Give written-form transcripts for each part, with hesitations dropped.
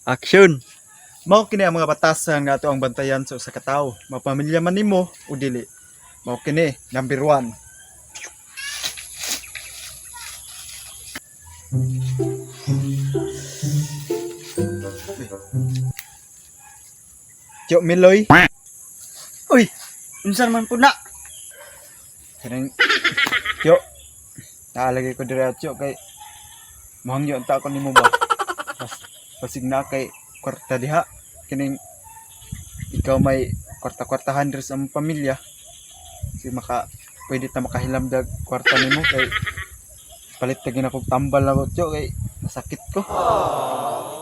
Action. Mao kini ang mga batasan nga ato ang bantayan sa usa ka tawo, mapamilya man nimo o dili. Mao kini number 1. Yo Miloy, Uy, unsa man pud na? kanang yo naalagay ko diri atyo kay mohangyo unta ko nimo ba. Bas, basig na kay kwarta diha kining ikaw may kwarta-kwartahan diri sa among pamilya. Si maka pwede ta makahilam dag kwarta nimo kay palit ta gina kog tambal na ko tiyo kay nasakit ko.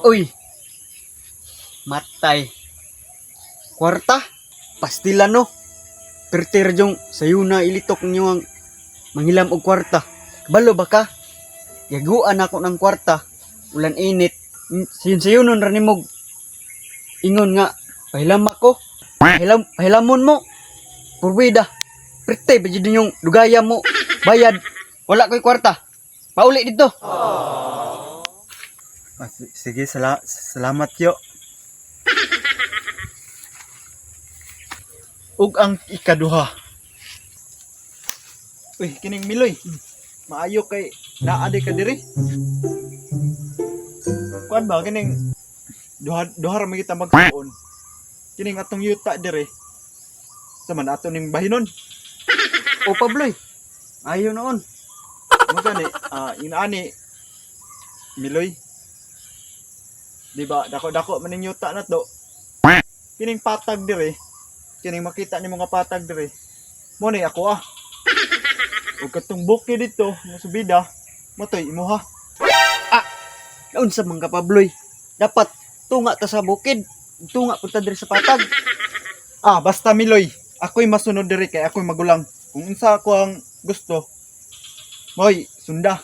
Uy. Matay. Kwarta. Pastila no. Perter jong sayo na ilitok niyo ang manghilam og kwarta. Balo ba ka? Yaguan ako ng kwarta. Ulan init. Sayon sayo nun ra nimog. Ingon nga, pahilam ako. Pahilam, pahilamon mo. Purwida. Perte ba jud yung dugaya mo. Bayad. Wala ko'y kwarta. Pauli dito. Ah, sige, salamat yo. Ug ang ikaduha. Uy, kining Miloy. Maayo kay naa di ka diri. Kuan ba kining duha duha ra man kita magsuon. Kining atong yuta diri. Sa man ato ning bahinon. O Pabloy. Ayo noon. Mo gani, ah, inaani Miloy. Di ba dako-dako man ning yuta na to. Kining patag dire. Kining makita nimo nga patag dire. Mo ni ako ah. Ug katong bukid dito, mo subida, mo toy imuha. Naunsa man ka Pabloy. Dapat tunga ta sa bukid. Tunga punta diri sa patag. Ah, basta Miloy, ako'y masunod dire kay ako'y magulang. Kung unsa ako ang gusto, moy sunda.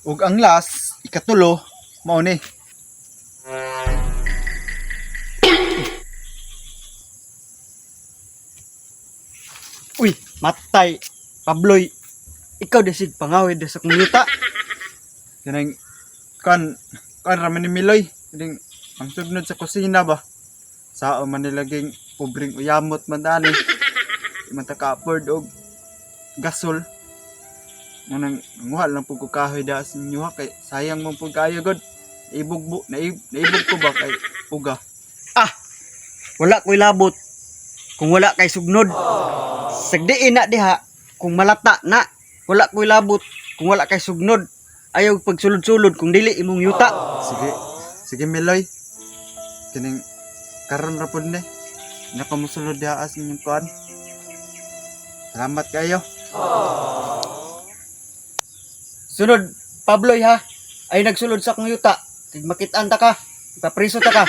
Ug ang last, ikatulo, mao ni. Uy, matay. Pabloy. Ikaw desig pangawid sa kong yuta. Kanang kan kan ra man ni Miloy, kining ang sugnod sa kusina ba. Sao man nilaging pobreng uyamot man dani. Di man ta ka-afford og gasol. Nang nguha lang pud ko kahoy da sa inyo ha, kay sayang man pud kaayo god. Naibog bu, naibog ko ba kay uga. Ah, wala ko'y labot. Kung wala kay sugnod. Sagdiin na diha kung malata na. Wala ko'y labot kung wala kay sugnod. Ayaw pagsulod-sulod kung dili imong yuta. Sige, sige Miloy. Kining karon ra pud ni. Nakamusulod diha sa inyong kuan. Salamat kayo. Sunod, Pabloy ha. Ay nagsulod sa akong yuta. Kay makitaan ta ka. Ipapriso ta ka.